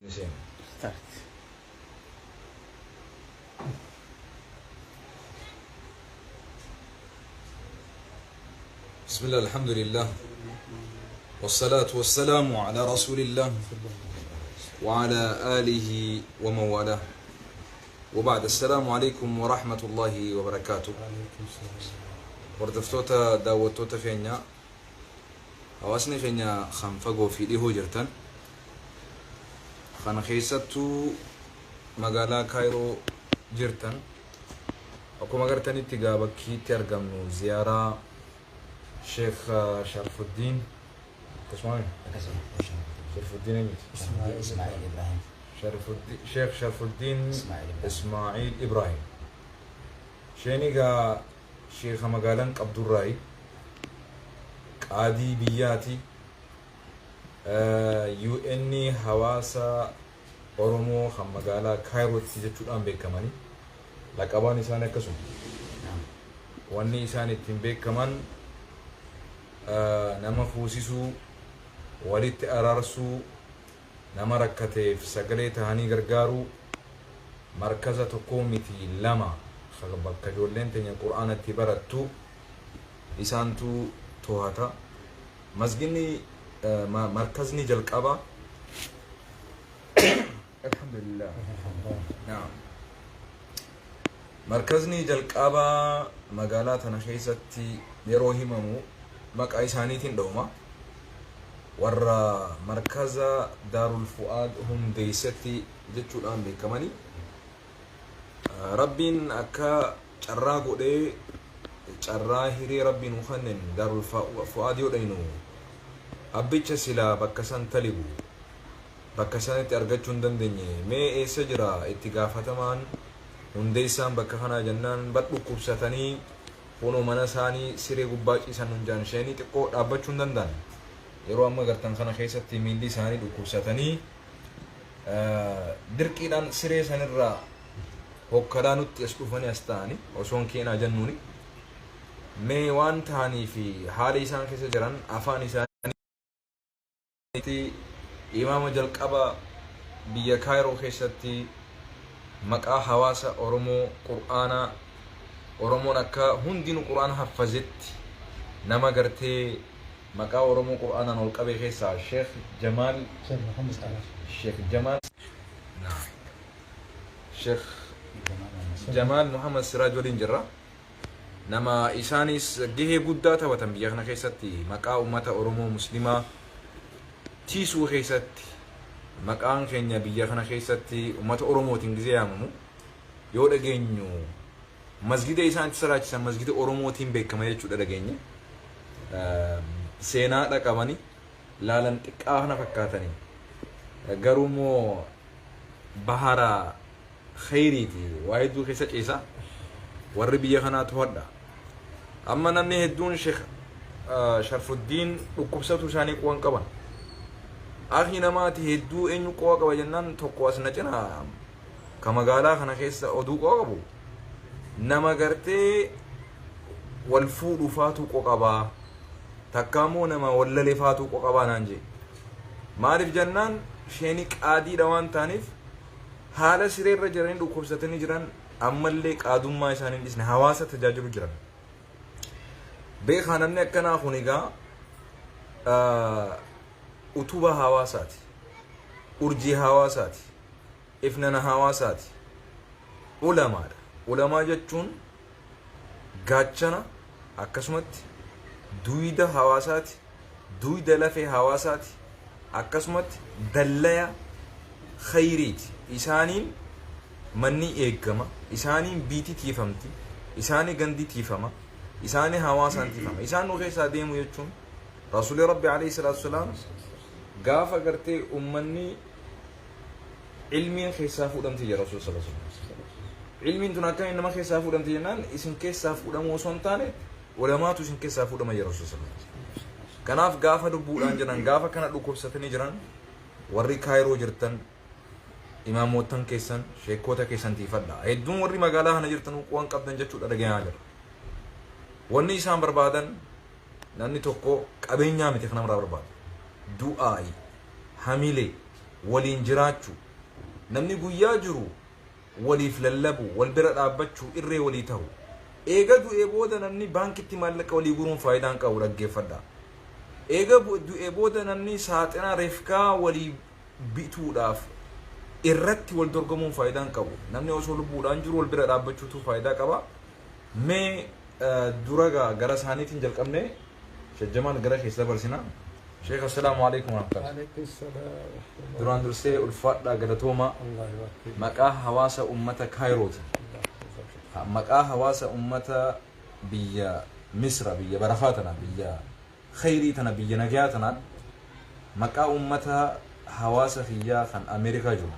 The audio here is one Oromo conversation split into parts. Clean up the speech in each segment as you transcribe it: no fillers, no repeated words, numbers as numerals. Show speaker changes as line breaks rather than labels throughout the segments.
Ni seenu.
Start.
بسم الله الحمد لله والصلاة والسلام على رسول الله وعلى آله ومن والاه وبعد السلام عليكم ورحمة الله وبركاته. Hordoftoota daawwattoota keenya hawaasni keenya kan fagoo fi dhihoo jirtan kan keessattuu magaalaa Kaayiroo jirtan akkuma agartanitti egaa bakki itti argamnu ziyaaraa Sheekh Sharfuddiin akkasuma Sharfuddiin eenyuti?
Ismaa'il Ibrahim.
Sheekh Sharfuddiin
Ismaa'il Ibrahim.
Ismaa'il Ibrahim. Sheen egaa sheekha magaalaan qabdurraayi qaadii biyyaati UN hawaasa Oromoo kan magaalaa Kaayirootti jechuudhaan beekamani. Laqabaan isaanii akkasuma. Wanni isaan ittiin beekaman nama fuusisuu, walitti araarsuu, nama rakkateef sagalee tahanii gargaaruu, markaza tokkoo miti lama bakka ijoolleen teenya qur'aana itti barattu isaantu to'ata. Masginni markazni jalqaba alhamdulillah. Naam. Markazni jalqabaa magaalaa tana keessatti yeroo himamu maqaa isaaniitiin dhahuma. Warra markaza Daarul Fu'aad hundeessetti jechuudhaan beekamani. Rabbiin akka carraa godhee carraa hiree Rabbiin nu kenneen Daarul Fu'aad yoo dhaynu abbicha silaa bakka san taligu bakka sanitti argachuu hin dandeenye. Mee eessa jira itti gaafatamaan hundeessaan bakka kanaa jennaan bar dhukkubsatanii kunoo mana isaanii siree gubbaa ciisan nun jaan isheenii xiqqoo dhaabbachuu hin danda'an. Yeroo amma gartan kana keessatti miilli isaanii dhukkubsatanii dirqiidhaan siree sanirraa hokkalaa nutti as dhufanii as ta'anii osoo hin keenaa jennuuni. Mee waan ta'anii fi haala isaan keessa jiran afaan isaaniitti imaama jalqaba biyya Kaayiroo keessatti maqaa hawaasa Oromoo Qur'aanaa Oromoon akka hundinuu Qur'aana haffazetti nama gartee maqaa Oromoo Qur'aanaan ol qabe keessaa Sheekh Jamaal Sheekh Jamaal Sheekh Jamaal Muhammad Siraaj waliin jirra. Nama isaanis gahee guddaa taphatan biyya kana keessatti maqaa uummata Oromoo Muslimaa tiisuu keessatti maqaan keenya biyya kana keessatti uummata Oromootiin gizee yaamamu yoo dhageenyu masgida isaan itti salaachisan masgida Oromootiin beekama jechuudha dhageenye. Seenaadha qabani laalan xiqqaa kana fakkaatanii garuu immoo bahara kheyriiti waa hedduu keessa ciisa warri biyya kanaa to'adha. Amma namni hedduun Sheekh Sharfuddiin dhukkubsatu isaanii quban qaban. Akhi namaati hedduu eenyu quba qaba jennaan tokko as na cina ka magaalaa kana keessa oduu quba qabu nama gartee wal fuudhu faatu quba qabaa takka immoo nama wal lale faatu quba qabaa naan jee. Maaliif jennaan sheeni qaadiidha waan ta'aniif haala sireerra jiranii dhukkubsatanii jiran ammallee qaadummaa isaanii hin dhisne hawaasa tajaajilu jiran. Beekaa namni akkanaa kun egaa utubaa hawaasaati. Urjii hawaasaati. Ifnana hawaasaati. Ulamaadha. Ulamaa jechuun gaachana akkasumatti duyda hawaasaati. Duyda lafee hawaasaati. Akkasumatti dallaya khayriiti. Isaaniin manni eeggama. Isaaniin biiti tiifamti. Isaanii gandi tiifama. Isaanii hawaasaan tiifama. Isaan nu keessaa deemu jechuun Rasuulli Rabbi alayhi salaatu wasalaam gaafa gartee ummanni ilmiin keessaa fuudhamti jedha Rasuulli sallallahu alaihi wasallam. Ilmiin tun akkamiin nama keessaa fuudhamti jennaan isin keessaa fuudhamuu osoo hin taane ulamaatu isin keessaa fuudhama jedha Rasuulli sallallahu alaihi wasallam. Kanaaf gaafa lubbuudhaan jiran gaafa kana dhukkubsatanii jiran warri Kaayiroo jirtan imaamottan keessan sheekkoota keessan tiifadha. Hedduun warri magaalaa kana jirtan waan qabdan jechuudha dhagayaa jira. Wanni isaan barbaadan namni tokko qabeenyaa miti kan namarraa barbaadu. Du'aayi, hamilee. Waliin jiraachuu, namni guyyaa jiru waliif lallabu, wal bira dhaabbachuu, irree walii ta'u. Eega du'ee booda namni baankitti maallaqa walii guruun faayidaan qabu, dhaggeeffadha. Eega du'ee booda namni saaxinaa reefkaa walii bituudhaaf irratti wal dorgomuun faayidaan qabu. Namni osoo lubbuudhaan jiru wal bira dhaabbachuutu faayidaa qaba. Mee dura gara isaaniitiin jalqabnee shajjamaan gara keessa dabarsina. Sheekh, assalaamu alaikum warahmatullahi.
عليكم السلام.
Duraan dursee ulfaadhaa, galatoomaa.
الله يبارك.
Maqaa hawaasa ummata Kaayirooti. Maqaa hawaasa ummata biyya Misra, biyya barakaa tana, biyya khayrii tana, biyya nagayaa tanaan, maqaa ummata hawaasa kiyyaa kan Ameerikaa jiru,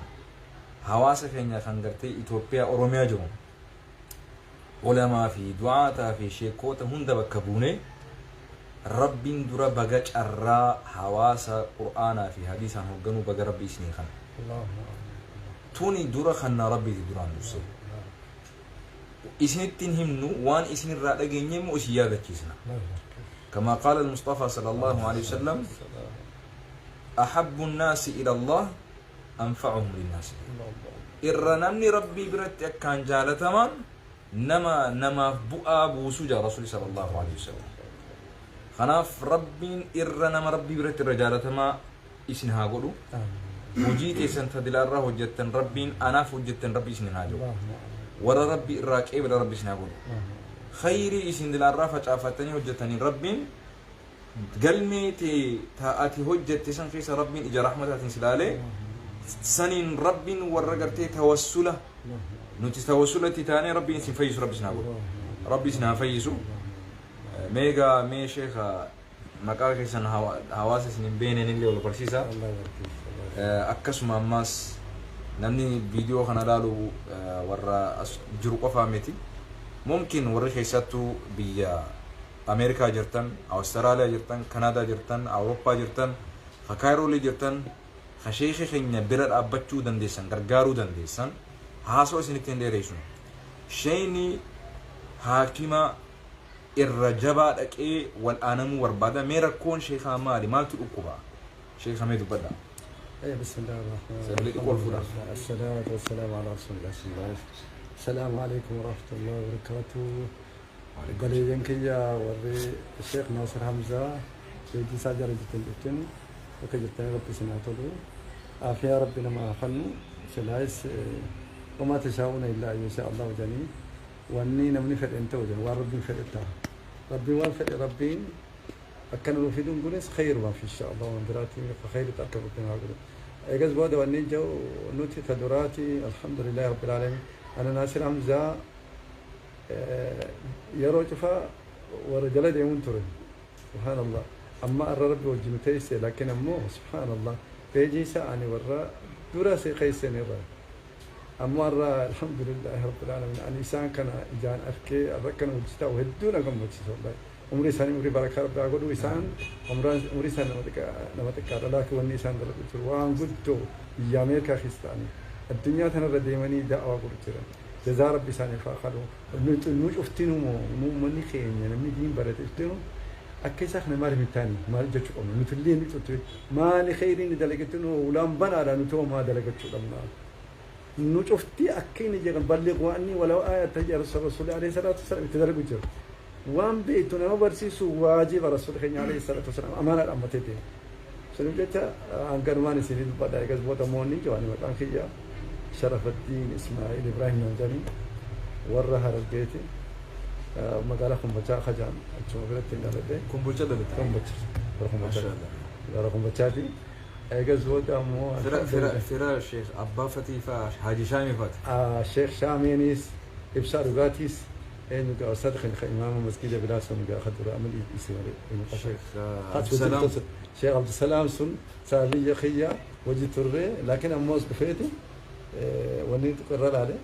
hawaasa keenya kan gartee Itoophiyaa Oromiyaa jiru, ulamaa fi du'aataa fi sheekota hunda bakka buunee, Rabbiin dura baga carraa hawaasa Qur'aanaa fi hadiisaan hoogganuu baga Rabbi isinii kana.
اللهم
Tuni dura kannaa Rabbiiti duraan dursee. Isinittiin himnu, waan isinirraa dhageenye immoo isin yaadachiisna.
الله يبارك.
كما قال المصطفى صلى الله عليه وسلم: أحب الناس إلى الله أنفعهم للناس.
الله الله.
Irra namni Rabbii biratti akkaan jaalatamaan nama namaaf bu'aa buusuu jaa Rasuuli صلى الله عليه وسلم. Kanaaf Rabbiin irra nama Rabbii biratti irra jaalatamaa isin haa godhu.
آمين.
Hojii teessan tadilaarraa hojjettan Rabbiin anaaf hojjettan Rabbi isin haa jedhu.
اللهم آمين.
Warra Rabbii irraa qeebala Rabbi isin haa godhu.
اللهم.
Khayrii isin dilaarraa facaafatanii hojjetaniin Rabbiin galmee tee taa'ati hojjette san keessa Rabbiin ija rahmataatiin si ilaalee, saniin Rabbiin warra gartee tawassula nuti tawassulatti taanee Rabbiin isin fayyisu Rabbi isin haa godhu. Rabbi isin haa fayyisu. Meegaa mee sheeka, maqaa keessan hawaasa isin hin beekneen illee wal barsiisa.
الله يبارك فيك، الله يبارك.
Akkasuma ammaas namni viidiyoo kana ilaalu warra as jiru qofaa miti. Mumkin warri keessattuu biyya Ameerikaa jirtan, Awustiraaliyaa jirtan, Kanaadaa jirtan, Awurooppaa jirtan, ka Kaayiroolii jirtan, ka sheekii keenya bira dhaabbachuu dandeessan, gargaaruu dandeessan, haasoo isinitti hin dheeressu. Sheeyni haakima irra jabaa dhaqee wal aanamuu barbaada. Mee rakkoon sheekaa maali? Maaltu dhukkuba? Sheeka, mee dubbadhaa.
إيه، بسم الله الرحمن
سلام
الرحيم.
عليكم والفضل.
الصلاة والسلام على رسول الله صلى الله عليه وسلم. السلام عليكم ورحمة الله وبركاته. Obboleeyyan kiyya warri Sheekh Naasir Hamzaa leenjii isaa jala jirtan jechuun bakka jirtanii Rabbi isin haa tolu. Aafiyaa Rabbi nama haa kennu. Silaayis وما تشاءون إلا أن يشاء الله jedhanii, wanni namni fedhe hin ta'u jedhan, waan Rabbiin fedhe ta'a. Rabbiin waan fedhe, Rabbiin akkana nu fiduun kunis khayrumaaf insha Allah, waan biraatiin khayritti akka Rabbiin haa godhu. Eegas booda wanni jiru nuti ta duraati, الحمد لله رب العالمين. Ana Naasir Hamzaa yeroo cufaa warra jala deemuun ture, سبحان الله. Amma arra Rabbi wajjin teesse, laakiin ammoo سبحان الله peejii isaa ani warra dura si keeysan irra, ammoo arra الحمد لله رب العالمين ani isaan kana ijaan arkee arra akkana hojii ta'u hedduu na gammachiisa wallahi. Umrii isaanii umrii barakaa Rabbi haa godhu. Isaan umrii isaanii nama xiqqaadha, laakiin wanni isaan dalagu jiru waan guddoo. Biyya Ameerikaa keessa ta'anii addunyaa tanarra deemanii da'awaa godhu jiran. Jazaa Rabbi isaaniif haa kadhu. Nu cuftinu nu uummanni keenya namni diin barate cuftinu akka isaa kana maaliif hin taane? Maal jechuu qabna? Nuti illee ni cuftu maali kheyriin ni dalagachuu ulaan banaadha, nuti homaa dalagachuu qabna. Nu cufti akka inni jedhan بلغوا عني ولو آية jedha Rasuulli عليه الصلاة والسلام, itti dalagu jira. Waan beektu nama barsiisu waajiba. Rasuulli keenya عليه الصلاة والسلام amaanaadha ammatee deema. Saniif jecha hanganumaan isinii dubbadha. Eegas booda moonni jawaani maqaan kiyya Sharafaddiin Ismaa'il Ibraahim Nanjanii, warra Harargeeti, magaalaa Kumbachaa Kajaan achuma biratti hin dhaladhe.
Kumbulcha dhalate.
Kumbacha. Warra Kumbachaa.
Maashaallah.
Warra Kumbachaati. Eegas booda ammoo
Fira Sheekh Abbaa Fatii faa, Haaji Shaamii faati.
Sheekh Shaameenis, Ibsaa Dhugaatiis, eenyu gaa ustaad kan imaama masgida biraa sun gaa dura amal isi malee.
Sheekh Abdusalaam.
Sheekh Abdusalaam sun saabiyya kiyya wajji turre, laakiin ammoo as dhufeeti wanni irra laale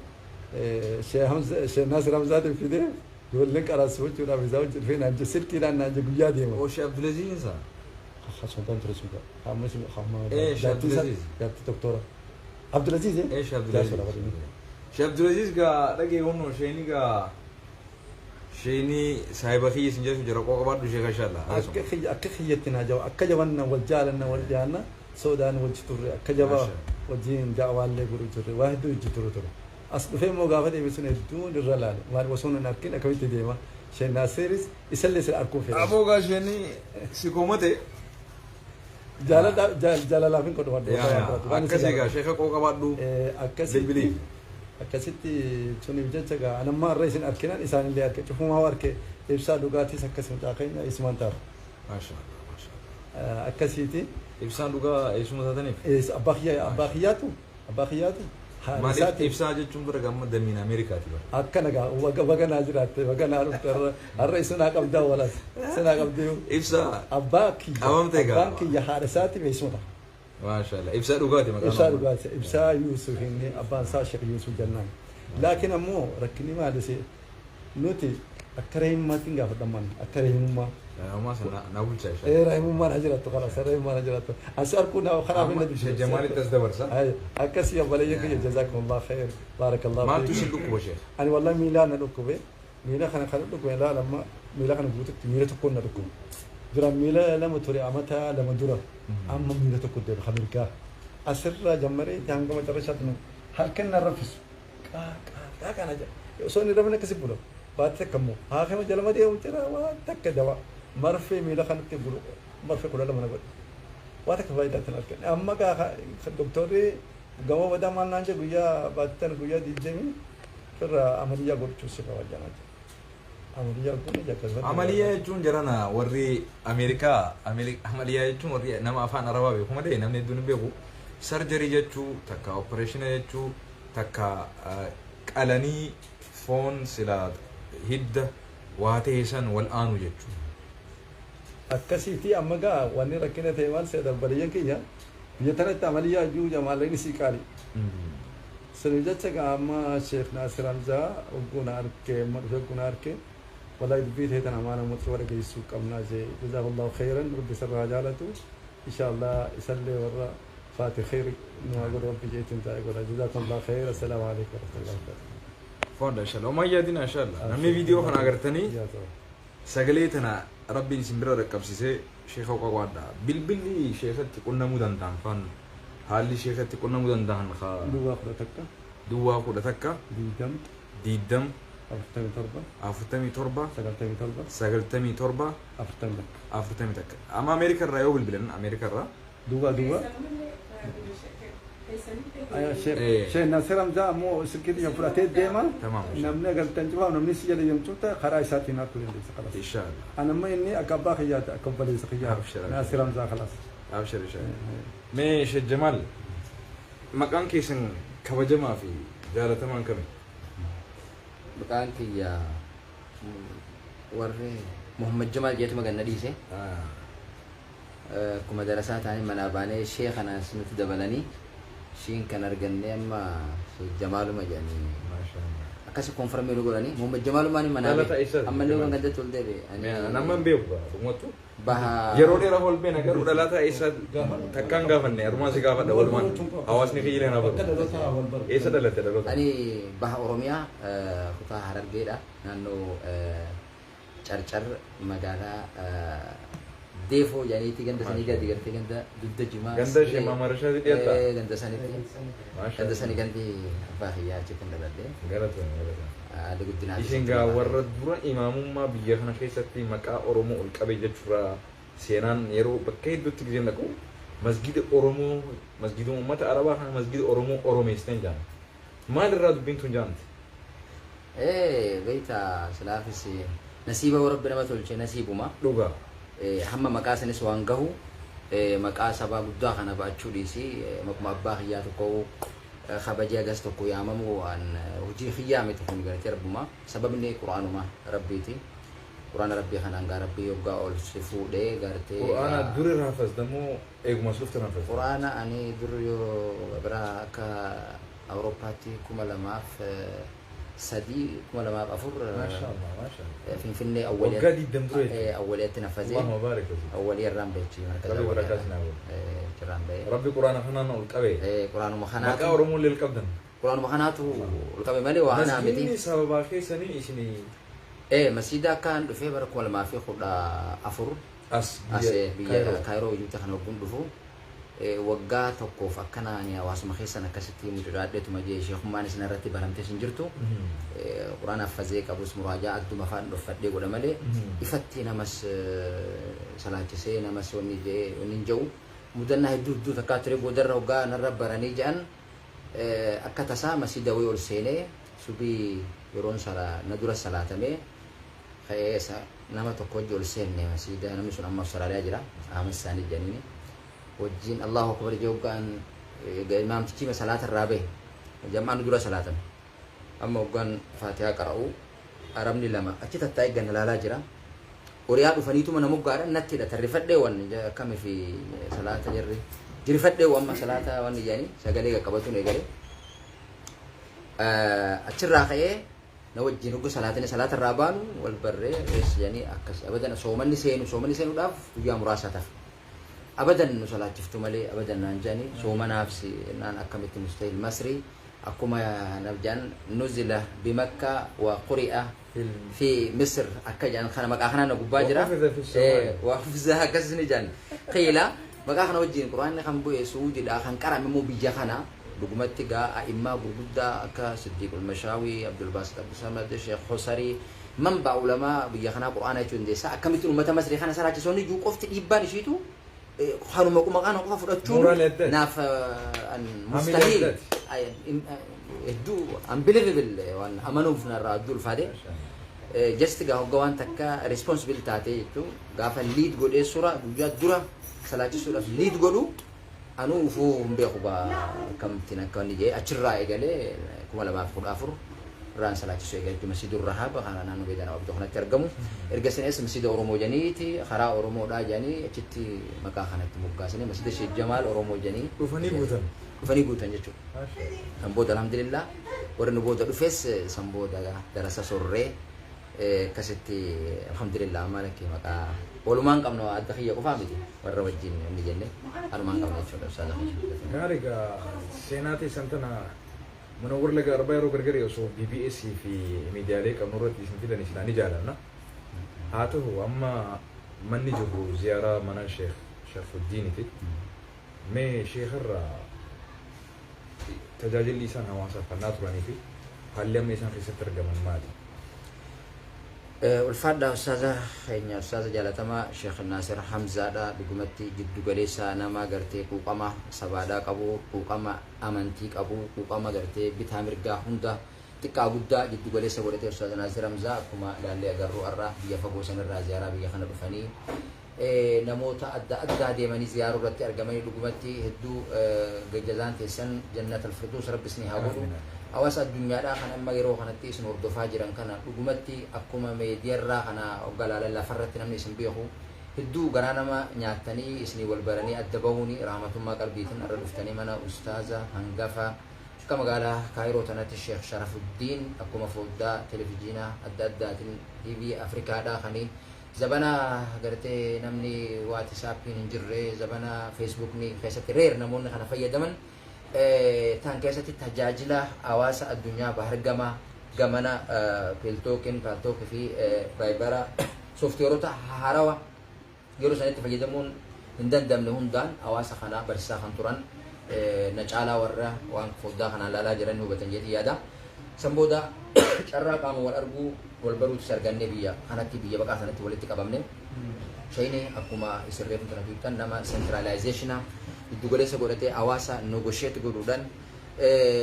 Sheekh Hamza, Sheekh Naasir Hamzaatiin fidee ijoolleen qaraasifachuudhaaf isaa wajji dhufee naan je silkiidhaan naan je guyyaa deema.
Oo, Sheekh Abdulaziz isaa.
Sultan ture sun hamma hamma.
Sheekh Abdulaziz.
Jaartii doktora Abdulaziz.
Ee, Sheekh Abdulaziz.
Jaarsa lafa.
Sheekh Abdulaziz gaa dhagee hunno sheeni gaa sheeni saahiba kiyya isin jechuun jira qooqa baadhu sheeka inshallah.
Akka kiyyatti naa jawa akka jabanna wal jaalanna wal jaanna. Soodaan wajji turre akka jabaa wajjiin da'waallee godhu turre, waa hedduu wajji turre ture. As dhufee immoo gaafa deebisun hedduun irra laale. Maal osoo hin arkin akkamitti deema? Sheek Naasiris isallee sila arguu fedha.
Aboo gaasheenii si komate.
Jaalalaaf hin godhu.
Akkasii gaa sheeka qoo qabaadhu.
Akkasitti
Bilbilii.
Akkasitti suniif jecha gaa anammaa irra isin arkinan isaanillee arke, cufumaa arke, ibsaa dhugaatiis akkas mucaa keenya isumaan ta'a.
Maashaallah, maashaallah.
Akkasiiti.
Ibsaan dhugaa eessuma taataniif?
Abbaa kiyya, abbaa kiyyaatu, abbaa kiyyaatu haadha
Maaliif
isaati.
Ibsaa jechuun bira gamma damiin Ameerikaati bara.
Akkana gaa waga naa jiraatte, waga naa dhufte, har'a isinaa qabdaa, walas isinaa qabdee.
Ibsaa.
Abbaa kiyya.
Qabamte gaa.
Abbaan kiyya haadha isaati beeksudha.
Maashaallah. Ibsaa dhugaati maqaan.
Ibsaa dhugaati. Ibsaa Yuusuf inni abbaan isaa Sheekh Yuusuf jennaan. Laakiin ammoo rakkinni maali si nuti akka rahimummaatti hin gaafadhaman, akka rahimummaa.
Ammaa sana na bulchaa
Ee
ishaa.
Rahimummaan haa jiraattu, kalaas rahimummaan haa jiraattu. As arguu na kanaaf inni
Amma Sheekh Jamaalitti as dabarsa.
Ay, akkasii obboleeyyan kiyya, jazakumullah khair, barakallahu
Maaltu
fiikum.
isin dhukkuba, Sheekh?
Ani wallahi miilaa na dhukkube. Miila kana dhukkube, laala, amma miila kana guututti miila tokkoon na dhukkube. Dura miila lama ture, amata 2 dura. Amma miila tokko deema kan mirgaa. Asirraa jammaree hanga macarrashaatti nu halkan na raffisu. Qaa qaa qaa kana jedha. Osoo inni rafne akkasi bula. Baatti takka immoo haakima jalama deemu jira, waan takka dawaa. Marfee miila kanatti bulu, marfee 12 na godhe. Waa takka faayidaa itti hin arganne. Amma gaa doktorri gamoo badaa maal naan jedhe, guyyaa baattan guyyaa 20 firra amaliyyaa godhachuu si qaba jedhama. Amaliyyaa kun akkasumatti.
Amaliyyaa jechuun jarana warri Ameerikaa, amaliyyaa jechuun warri nama afaan Arabaa beeku malee namni hedduun hin beeku. Surgery jechuu takka, operation jechuu takka, qalanii foon sila hidda waa ta'e san wal aanu jechuu.
Akkasiiti. Amma gaa wanni rakkina ta'e maal seeta, obboleeyyan kiyya, biyya tanatti amaliyyaa iyyuu maallaqni sii qaali. Sani jecha gaa amma Sheekh Naasir Hamzaa hogguu na arke, amma dhufe hogguu na arke, wallahi dubbii ta'e tana amaana mootii warra geessuu qabnaa jee. Jazakallahu khairan, rabbi sirraa haa jaalatu, insha Allah isallee warra faati khair nu haa godhu rabbi jeetiin taa'e godha. Jazakallahu khair, assalaamu alaikum warahmatullahi wabarakatuh.
Foonda inshallah. Homaa yaadina inshallah. Namni viidiyoo kana agartanii
Yaa ta'u.
sagalee tana rabbiin isin bira dhaqqabsiisee sheeka qabaadha. Bilbilli sheekatti qunnamuu danda'an faan haalli sheekatti qunnamuu danda'an haa
Duwwaa 11
Duwwaa 11
20
20
47
47
97
97
41.
41. Amma Ameerika irraa yoo bilbilan, Ameerika irraa
Duwwaa duwwaa. Sheekh Nasir Hamzaa ammoo silkii xiyya fudhatee deema.
Tamaam.
Namni agartan cufaaf namni si jala deemu cufta karaa isaatiin harkuu dandeessa kalaas.
Inshallah.
Ani amma inni akka abbaa kiyyaati, akka obboleessa kiyyaati.
Abshir.
Nasir Hamzaa kalaas.
Abshir, inshallah. Mee Sheekh Jamaal, maqaan keessan kabajamaa fi jaalatamaan kami?
Maqaan kiyya warri Muhammad Jamaal jedhatu magan na dhiise. Akkuma darasaa ta'anii manaa baanee shee kanas nutti dabalanii shiin kan arganne amma Sheekh Jamaaluma jedhanii
Maashaallah.
akkasi confirm nu godhanii Muhammad Jamaalumaan manaa
Dhalata
bahe.
eessaati?
Ammallee kan gandatti ol deebi'e.
Mee nama hin beeku gaa dhugumattu.
Baha.
Yeroo dheeraa ol beena, garuu dhalataa eessa takkaan gaafanne, arumaa si gaafadha, walumaan hawaasni kiyyilee na
Bakka
baru.
dhalootaa wal baru.
Eessa dhalatte dhaloota?
Ani baha Oromiyaa, kutaa Harargeedha. Naannoo Carcar, magaalaa Deefoo jedhaniitti, ganda sanii gadi gartee ganda dugda jimaa.
Ganda ishee Maamarashaatti dhiyaata?
Ganda sanitti. Ganda sanii gandi abbaa kiyyaa, achitti hin dhaladhe.
Galatoon, galatoon.
Haalli guddinaa.
Isin gaa warra dura imaamummaa biyya kana keessatti maqaa Oromoo ol qabe jechuudha. Seenaan yeroo bakka hedduutti giseen dhaqu masgida Oromoo, masgida uummata Arabaa kana masgida Oromoo Oromeessitan jedhan. Maalirraa dubbiin tun jaamti?
Beektaa, silaafis nasiiba rabbi nama tolche, nasiibuma.
Dhugaa.
Hamma maqaa sanis waan gahu, maqaa sabaa guddaa kana ba'achuu dhiisi, maquma abbaa kiyyaa tokko kabajee agas tokko yaamamu waan hojii kiyyaa miti kun, gartee rabbuma. Sababni quraanuma rabbiiti. Quraana rabbii kanaan gaa rabbii yoggaa ol si fuudhee gartee.
Qur'aana dur irraa hafazdamoo eeguma as dhuftan hafazda?
Quraana ani dur yoo biraa akka Awurooppaatti 2003, 2004.
Maashaallah, maashaallah.
Finfinnee.
Waggaa 20 dura jechuudha.
Awwaliyaatti nafazee.
Allahumma baarik wasiif.
Awwaliya irraan bahe markaza.
Rabbi barakaa sinaa godhu.
Irraan bahe.
Rabbi quraana kanaan ol qabe.
Quraanuma
Maqaa
kanaatu
Oromoo illee ol qabdan.
Quraanuma kanaatu ol qabe malee waa anaa miti.
Masgiidni sababaa keessanii isinii
Masjiida akkaan dhufee bara 2014
as
as biyya
Kaayiroo.
Kaayiroo Ijipti kana hogguun dhufu Waggaa tokkoof akkana ani hawaasuma keessan akkasitti mucucaadheetuma jee sheekummaan isin irratti baramtee sin jirtu. Quraan haffazee qabus muraajaa adduma afaan dhoffadhee godha malee ifatti namas salaachisee namas wanni jee wanni hin jedhu. Mudannaa hedduu hedduu takkaa ture. Boodarra hoggaa narra baranii jedhan, akka tasaa masjida wayii ol seenee subii yeroon na dura salaatamee ka'ee nama tokko wajji ol seenne masjida. Namni sun amma Austraaliyaa jira, Ahmad Saanii jedhaniini. Wajjin Allahu akbar jee hoggaan imaamtichi salaata irraa bahe, jam'aan dura salaatame. Amma hoggaan Faatihaa qara'u Arabni lama achi tattaa'ee ganna laalaa jira. Horiyaa dhufaniituma nama hoggaadhaan natti hidhatan. Rifadhee waan akkamii fi salaata jarri jirifadhee amma salaata waan jedhanii sagalee qaqqabatuun eegale. Achirraa ka'ee na wajjin hogga salaatanii salaata irraa baanu wal barree eessa jedhanii akkas abadan soomanni seenu, soomanni seenuudhaaf guyyaa muraasa tafe. Abadan nu salaachiftu malee abadan naan jedhanii soomanaaf naan akkamitti mustahil Masrii akkuma naaf jedhan nuzila bimakka wa quri'a fi Misr akka jedhan kana maqaa kanaan na gubbaa jira.
Wa hufiza fi Somaali.
Wa hufiza akkasis ni jedhan. Qiila maqaa kana wajjin Quraanni kan bu'e Suudiidha, kan qarame immoo biyya kana. Dhugumatti gaa a'immaa gurguddaa akka Siddiiqul Mashaawii, Abdul Baasit Abdusamad, Sheekh Hosarii, manbaa ulamaa biyya kanaa Quraana jechuun dandeessa. Akkamittiin uummata Masrii kana salaachisoonni ijuu qofti dhiibbaan ishiitu kanuma maqaa qofa fudhachuun
Moral addaati.
Naaf
Hamilee
mustahil
addaati.
Hedduu unbelievable, waan amanuuf narraa hedduu ulfaate. Just gaa hogga waan takka responsible taatee jechuun gaafa lead godhee sura guyyaa dura salaachisuudhaaf lead godhu anuu ufuu hin beeku gaa akkamittiin akka inni jee achirraa eegalee 2014 irraan salaachisuu eegalee jechuun Masjidul Rahaaba kana naannoo Beedanaa Abdoo kanatti argamu. Erga sinees Masjida Oromoo jedhaniiti karaa Oromoodhaa jedhanii achitti maqaa kanatti moggaasanii Masjida Sheekh Jamaal Oromoo jedhanii
Dhufanii guutan.
Dhufanii guutan jechuudha. San booda alhamdulillah warri nu booda dhufes san booda darasa sorree akkasitti alhamdulillah amma lakkee maqaa walumaan qabnu, adda kiyya qofaa miti, warra wajjin inni jenne kanumaan qabna jechuudha, ustaaza kiyya.
Gaarii, gaa seenaa teessan tana Munawwar Laga Arbaa yeroo gargari osoo BBS fi miidiyaalee qabnu irratti isin fidan isin ni jaalanna. Haa ta'u, amma manni jirru ziyaaraa mana Sheekh Sharfuddiiniti. Mee sheekarraa tajaajilli isaan hawaasaaf kennaa turanii fi haalli amma isaan keessatti argaman maali?
Ulfaadhaa ustaaza keenya, ustaaza jaalatamaa Sheekh Naasir Hamzaadha. Dhugumatti jiddu galeessa nama gartee quuqama sabaadhaa qabu, quuqama amantii qabu, quuqama gartee bitaa mirgaa hunda xiqqaa guddaa jiddu galeessa godhatee ustaaza Naasir Hamzaa akkuma ilaallee agarru har'a biyya fagoo sanirraa ziyaaraa biyya kana dhufanii namoota adda addaa deemanii ziyaaruu irratti argamanii dhugumatti hedduu jazaan teessan jannat al-firdaus Rabbi isinii haa godhu. Hawaasa addunyaadhaa kan amma yeroo kanatti isin hordofaa jiran kana dhugumatti akkuma meediyarraa kana hoggaa ilaalan lafarratti namni isin beeku hedduu garaa nama nyaattanii isinii wal baranii adda bahuuni rahmatummaa qalbiitiin har'a dhuftanii mana ustaaza hangafa akka magaalaa Kaayiroo tanatti Sheekh Sharafuddiin akkuma foddaa televizyiinaa adda addaatiin TV Afrikaadhaa kanii zabana gartee namni WhatsAppiin hin jirre, zabana Facebookni keessatti reer namoonni kana fayyadaman tan keessatti tajaajila hawaasa addunyaa bahar gama gamana Paltalkiin, Paltalk fi Vibera softwareota haarawa yeroo sanitti fayyadamuun hin dandamne hundaan hawaasa kana barsiisaa kan turan na caalaa warra waan foddaa kanaan laalaa jiran hubatan jedhee yaada. San booda carraa qaama wal arguu wal baruutis argannee biyya kanatti biyya baqaa sanatti walitti qabamne. Shayni akkuma isin reefu tana tuqxan nama centralizationa giddugaleessa godhatee hawaasa negotiate godhuudhaan,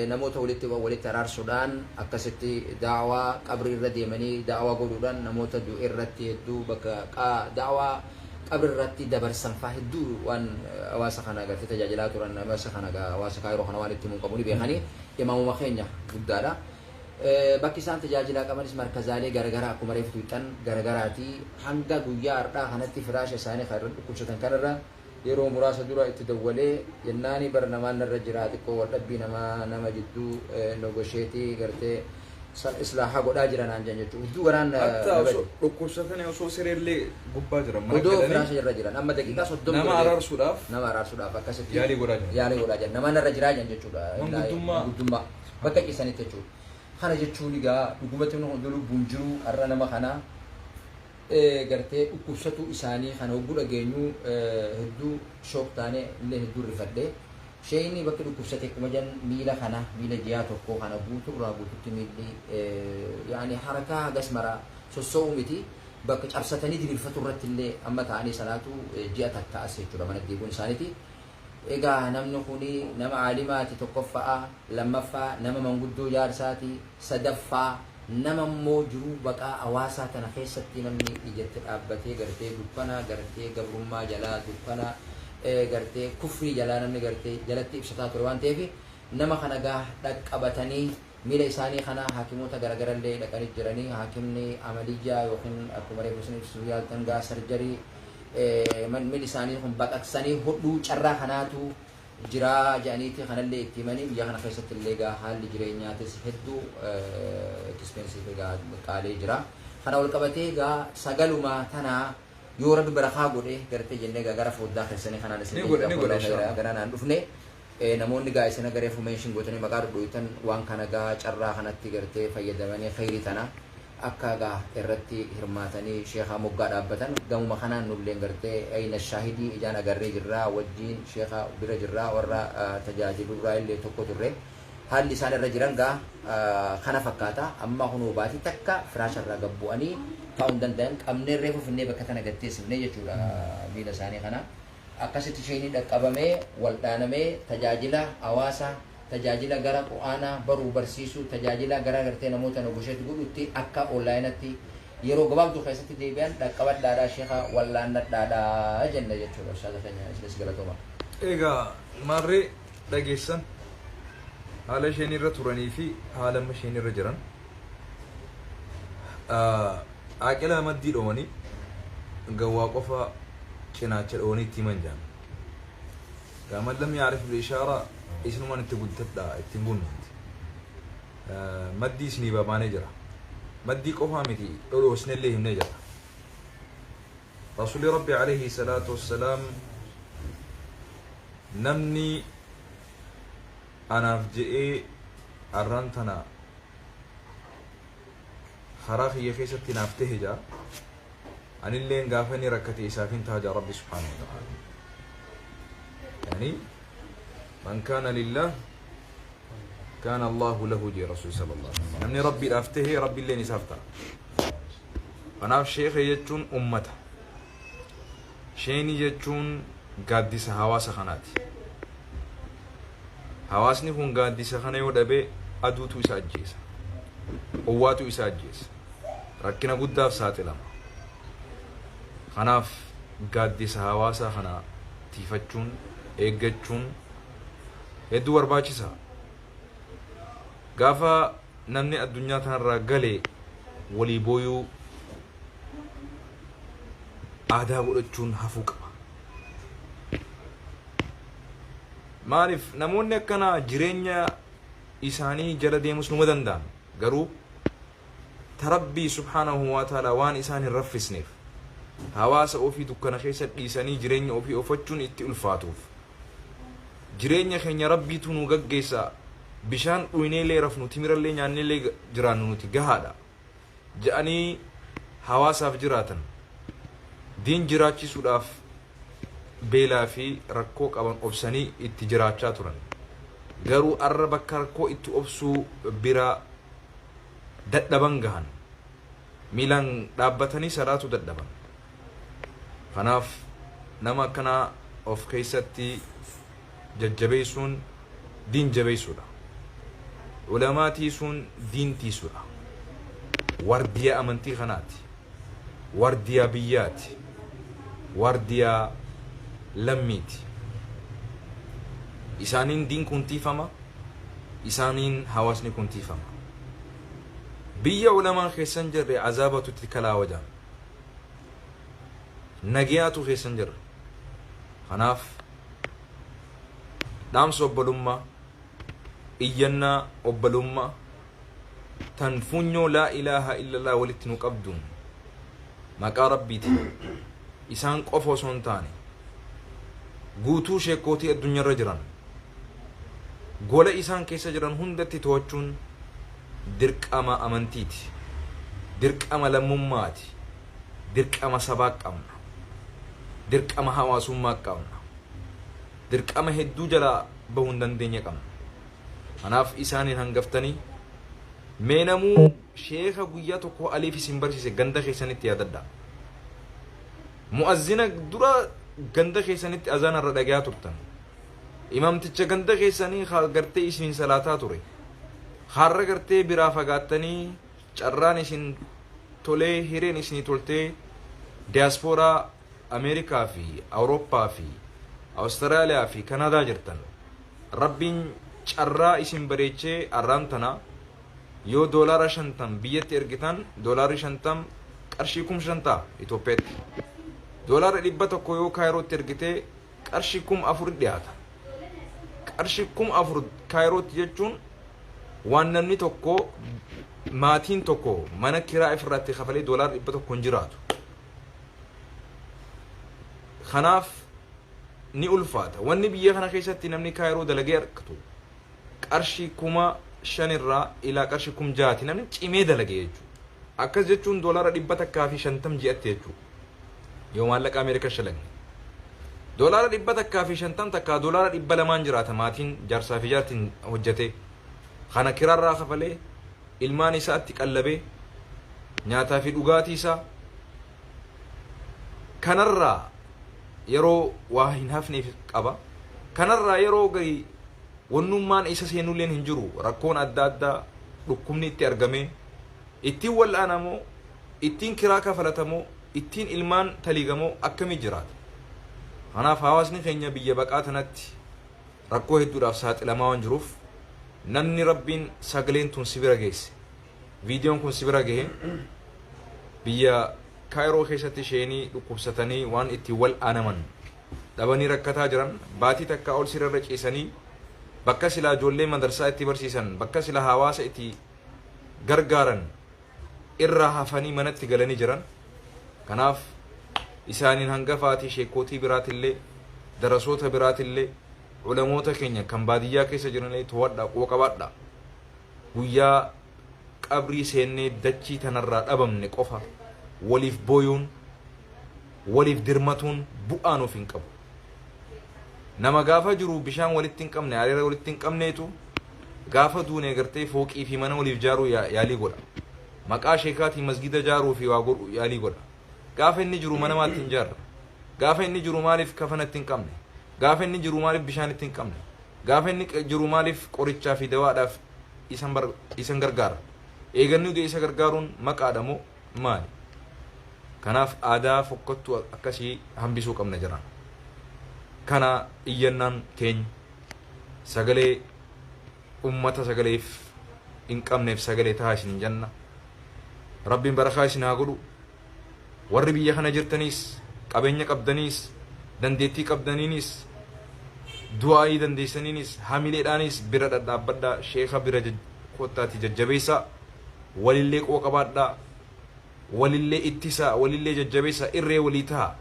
namoota walitti walitti araarsuudhaan, akkasitti daawaa qabrii irra deemanii daawaa godhuudhaan namoota du'e irratti hedduu bakka daawaa qabri irratti dabarsan faa hedduu waan hawaasa kana agartee tajaajilaa turan. Hawaasa kana hawaasa Kaayiroo kana waan itti himuu qabu ni beekanii imaamuma keenya guddaadha. Bakki isaan tajaajilaa qabanis markazaalee garagaraa akkuma reefu tuqxan garagaraati. Hanga guyyaa har'aa kanatti firaasha isaanii kan irra dhukkubsatan kanarra yeroo muraasa dura itti dawwalee jennaani bara namaan narra jira, xiqqoo wal dhabbii nama nama jidduu negotiate gartee islaahaa godhaa jira naan jedhan jechuudha. Hedduu garaan
Hatta
na bade.
Osoo dhukkubsatanii osoo sireellee gubbaa jiran mana
Odoo
galanii
firaasha irra jiran amma daqiiqaa 30
nama araarsuudhaaf
nama araarsuudhaaf akkasitti
yaalii godhaa jiran.
Yaalii godhaa jiran. Nama narra jiraa jiran jechuudha.
Manguddummaa.
Manguddummaa bakka ciisanitti jechuudha. Kana jechuun egaa dhugumatti nu hundi lubbuun jiru har'a nama kana Gartee dhukkubsatuu isaanii kana hogguu dhageenyu hedduu shock taane illee hedduu rifadhe. Sheeyni bakki dhukkubsate akkuma jan miila kana miila ji'a tokko kana guutuu irraa guututti miilli yaani harakaa hagas mara sossoo'u miti, bakka cabsatanii diriirfatu irratti illee amma ta'anii salaatu ji'a takka as jechuudha mana deebi'uun isaaniiti. Egaa namni kuni nama aalimaati tokkoffaa, lammaffaa nama manguddoo jaarsaati, sadaffaa nama immoo jiruu baqaa hawaasaa tana keessatti namni ijatti dhaabbatee gartee dukkana gartee gabrummaa jalaa, dukkana gartee kufrii jalaa namni gartee jalatti ibsataa ture waan ta'eef, nama kana gaa dhaqqabatanii miila isaanii kana haakimoota garagarallee dhaqanii jiranii. Haakimni amaliyyaa yookiin akkuma reefu isin ibsuu yaaltan gaa surgery, miilli isaanii kun baqaqsanii hodhuu carraa kanaatu jira jedhaniiti kanallee itti himanii. Biyya kana keessatti illee gaa haalli jireenyaatis hedduu expensive, gaa qaalee jira. Kana wal qabatee gaa sagaluma tanaa yoo Rabbi barakaa godhe gartee jennee gaa gara foddaa keessanii kanaan isin
Ni godhe, ni godhe, inshallah.
Gara naan dhufne namoonni gaa isin agaree mention gootanii maqaa dhudhuutan waan kana gaa carraa kanatti gartee fayyadamanii khayrii tana akka gaa irratti hirmaatanii sheekaa moggaa dhaabbatan. Gamuma kanaan nulleen gartee ayna shaahidii ijaan agarree jirraa, wajjiin sheekaa bira jirraa, warra tajaajilurraa illee tokko turre. Haalli isaan irra jiran gaa kana fakkaata. Amma kunoo baatii takka firaasha irraa gabbu'anii taa'uu hin danda'an. Qabnee reefu finnee bakka tana gatteessifnee jechuudha miila isaanii kana. Akkasitti isheen dhaqqabamee waldhaanamee tajaajila hawaasa, tajaajila gara Qur'aanaa baruu barsiisuu, tajaajila gara gartee namoota nogosheetti godhutti akka onlineatti yeroo gabaabduu keessatti deebi'an dhaqqabadhaadhaa, sheeka wallaannadhaadhaa jenna jechuudha. Ustaaza keenya, isinis galatooma.
Egaa maarree dhageessan, haala isheen irra turanii fi haala amma isheen irra jiran. Aqila maddii dhoowanii gawwaa qofa cinaacha dhoowanii itti himan jaan. Gaaman lam yaarif bil-ishaaraa isinumaan itti guddadhaa ittiin bunnuuti. Maddii isinii babaanee jira. Maddii qofaa miti, dhodhoosnellee himnee jira. Rasuulli Rabbi alayhi salaatu wassalaam, "Namni anaaf je'ee arraan tana karaa kiyya keessatti naaf tahe jaa, anilleen gaafa inni rakkate isaaf hin taha," jaa Rabbi subhaanahu wa ta'ala. Yani man kaana lillah kaana Allahu lahu, jee Rasuul sallallahu alaihi wasallam. Namni Rabbiidhaaf tahe Rabbiilleen isaaf ta'a. Kanaaf sheeka jechuun ummata. Sheenii jechuun gaaddisa hawaasa kanaati. Hawaasni kun gaaddisa kana yoo dhabe aduutu isa ajjeesa. Owwaatu isa ajjeesa. Rakkina guddaaf saaxilama. Kanaaf gaaddisa hawaasaa kana tiifachuun, eeggachuun hedduu barbaachisaa. Gaafa namni addunyaa kanarraa galee walii booyuu aadaa godhachuun hafuu qaba. Maaliif namoonni akkanaa jireenya isaanii jala deemus numa danda'an, garuu tarabbii subhaanahu wa ta'ala waan isaan hin raffisneef, hawaasa ofii dukkana keessa dhiisanii jireenya ofii ofachuun itti ulfaatuuf, jireenya keenya Rabbiitu nu gaggeessa, bishaan dhuyneellee rafnu, timirallee nyaannellee jiraannu nuti gahaadha jedhanii hawaasaaf jiraatan, diin jiraachisuudhaaf beelaa fi rakkoo qaban obsanii itti jiraachaa turan. Garuu arra bakka rakkoo itti obsuu bira dadhaban gahan, miilaan dhaabbatanii salaatu dadhaban. Kanaaf nama akkanaa of keessatti jajjabeessuun diin jabeessuudha. Ulamaa tiisuun diin tiisuudha. Wardiyaa amantii kanaati, wardiyaa biyyaati, wardiyaa lammiiti. Isaaniin diin kun tiifama, isaaniin hawaasni kun tiifama. Biyya ulamaan keessan jirre azaabatu itti kalaawa, nagayaatu keessan jirre. Kanaaf dhaamsa obbolummaa, iyyannaa obbolummaa tan funyoo laa ilaaha illallah walitti nu qabduun, maqaa Rabbiitiin isaan qofa osoo hin taane guutuu sheekootii addunyaarra jiran gola isaan keessa jiran hundatti to'achuun dirqama amantiiti, dirqama lammummaati. Dirqama sabaa qabna. Dirqama hawaasummaa qabna. Dirqama hedduu jalaa bahuu hin dandeenye qabna. Kanaaf isaaniin hangaftanii mee namuu sheeka guyyaa tokko aliif isin barsiise ganda keessanitti yaadadhaa. Mu'azzina dura ganda keessanitti azaana irra dhagayaa turtan. Imaamticha ganda keessanii gartee isin salaataa ture. Har'a gartee biraa fagaattanii carraan isin tolee hireen isinii toltee diyaaspooraa Ameerikaa fi Awurooppaa fi Awustiraaliyaa fi Kanaadaa jirtan. Rabbiin carraa isin bareechee arraan tana yoo $50 biyyatti ergitan $50 qarshii 5,000 ta'a Itoophiyaatti. $100 yoo Kaayirootti ergitee qarshii 4,000 dhiyaata. Qarshii 4,000 Kaayirootti jechuun waan namni tokko maatiin tokko mana kiraa ifirraatti kafalee $100 hin jiraatu. Kanaaf ni ulfaata. Wanni biyya kana keessatti namni Kaayiroo dalagee argatu qarshii 5,000 irraa ilaa qarshii 6,000 namni cimee dalagee jechuudha. Akkas jechuun $150 ji'atti jechuudha. Yoo maallaqa Ameerikaa shalagne. $150 takkaa $200 jiraata maatiin jaarsaa fi jaartiin hojjetee. Kana kiraarraa kafalee ilmaan isaatti qallabee nyaataa fi dhugaatii isaa kanarraa yeroo waa hin hafneef qaba. Kanarraa yeroo gari wannummaan isa seenulleen hin jiru rakkoon adda addaa dhukkubni itti argamee ittiin wal'aanamoo ittiin kiraa kafalatamoo ittiin ilmaan taliigamoo akkamii jiraata. Kanaaf hawaasni keenya biyya baqaa tanatti rakkoo hedduudhaaf saaxilamaa waan jiruuf namni Rabbiin sagaleen tun si bira geesse viidiyoon kun si bira gahe biyya Kaayiroo keessatti isheenii dhukkubsatanii waan ittiin wal'aanaman dhabanii rakkataa jiran baatii takkaa ol sirarra ciisanii bakka silaa ijoollee madarsaa itti barsiisan bakka silaa hawaasa itti gargaaran irraa hafanii manatti galanii jiran. Kanaaf isaaniin hangafaatii sheekootii biraatillee darasoota biraatillee ulamoota keenya kan baadiyyaa keessa jiranillee to'adhaa quba qabaadhaa. Guyyaa qabrii seennee dachii tanarraa dhabamne qofa waliif booyuun waliif dirmatuun bu'aa nuuf hin qabu. Nama gaafa jiru bishaan walitti hin qabne hariira walitti hin qabneetu gaafa duune gartee fooqii fi mana waliif jaaruu yaalii godha. Maqaa sheekaatiin masgida jaaruu fi waa godhu yaalii godha. Gaafa inni jiru mana maatti hin jaarra. Gaafa inni jiru maaliif kafana itti hin qabne. Gaafa inni jiru maaliif bishaan itti hin qabne. Gaafa inni jiru maaliif qorichaa fi dawaadhaaf isan gargaara. Eeganni du'e isa gargaaruun maqaadha moo maali? Kanaaf aadaa fokkattuu akkasii hambisuu qabna jiran. Kana iyyannaan keenya sagalee ummata sagaleef hin qabneef sagalee tahaa isin jenna. Rabbiin barakaa isin haa godhu. Warri biyya kana jirtaniis qabeenya qabdaniis dandeettii qabdaniinis du'aayii dandeessaniinis hamileedhaanis bira dhadhaabbadhaa sheeka bira kottaati jajjabeessaa walillee quba qabaadhaa walillee ittisaa walillee jajjabeessaa irree walii tahaa.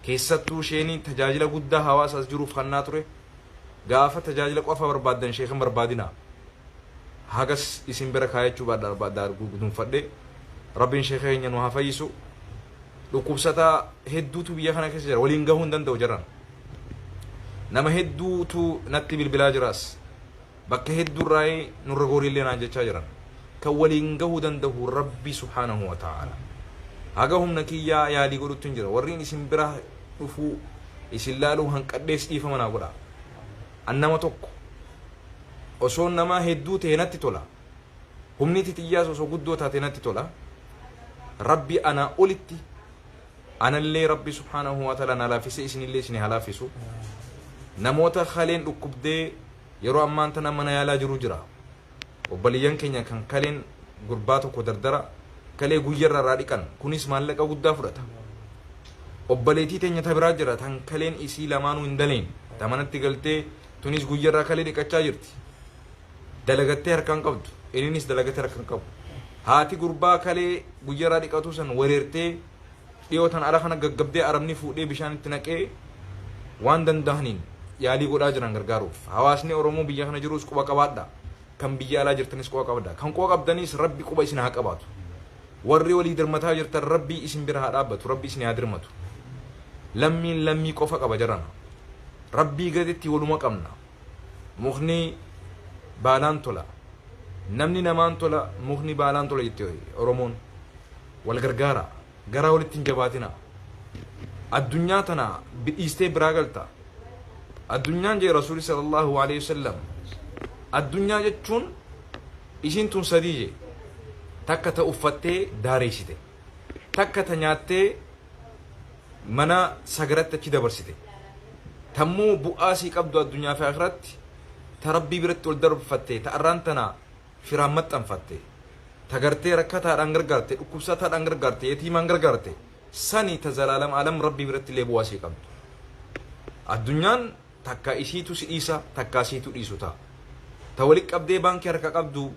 Keessattuu isheen tajaajila guddaa hawaasaas jiruuf kannaa ture gaafa tajaajila qofa barbaaddan sheekan barbaadinaa. Hagas isin bira kaayachuu barbaaddaa gudunfadhe Rabbiin sheeka keenya nu haa fayyisu. Dhukkubsataa hedduutu biyya kana keessa jira waliin gahuu hin danda'u jiran. Nama hedduutu natti bilbilaa jiraas. Bakka hedduurraa nurra goriillee naan jechaa jiran. Kan waliin gahuu danda'u Rabbi subhaanahu wa ta'ala. Haga humna kiyyaa yaalii godhutti hin jira. Warreen isin bira dhufuu isin laaluu hanqadhees dhiifama naa godha. An nama tokko osoo nama hedduu ta'e natti tola. Humni titiyyaas osoo guddoo taate natti tola. Rabbi anaa olitti anallee Rabbi subhaanahu wa ta'ala na laaffisee isinillee isin haa laaffisu. Namoota kaleen dhukkubdee yeroo ammaan tana mana yaalaa jiru jira. Obboleeyyan keenya kan kaleen gurbaa tokko dardara kalee guyyarra irraa dhiqan kunis maallaqa guddaa fudhata. Obboleettii teenya ta biraa jira tan kaleen isii lamaanuu hin daleen ta manatti galtee tunis guyyarraa kalee dhiqachaa jirti. Dalagattee harkaan qabdu inninis dalagatee harkaan qabu. Haati gurbaa kalee guyyarraa dhiqatuu san wareertee dhiyoo tan ala kana gaggabdee arabni fuudhee bishaan itti naqee waan danda'aniin yaalii godhaa jiran gargaaruuf. Hawaasni Oromoo biyya kana jirus quba qabaadha. Kan biyya alaa jirtanis quba qabda. Kan quba qabdanis Rabbi quba isin haa qabaatu. Warri walii dirmataa jirtan Rabbii isin bira haa dhaabbatu, Rabbi isin haa dirmatu. Lammiin lammii qofa qaba jarana. Rabbii gaditti waluma qabna. Mukni baalaan tola. Namni namaan tola, mukni baalaan tola jette Oromoon. Wal gargaara. Garaa walitti hin jabaatina. Addunyaa tana dhiistee biraa galta. Addunyaan jee Rasuuli sallallahu alaihi wasallam. Addunyaa jechuun isiin tun sadii jee. Takka ta uffattee daareessite. Takka ta nyaattee mana sagaratti achi dabarsite. Tammoo bu'aa sii qabdu addunyaa fi akhiratti ta Rabbii biratti ol darbatte, ta arraan tana firaan maxxanfatte, ta gartee rakkataadhaan gargaarte, dhukkubsataadhaan gargaarte, yatiimaan gargaarte, sani ta zalaalam alam Rabbii biratti illee bu'aa sii qabdu. Addunyaan takka isiitu si dhiisa, takka isiitu dhiisu ta'a. Ta walitti qabdee baankii harka qabdu.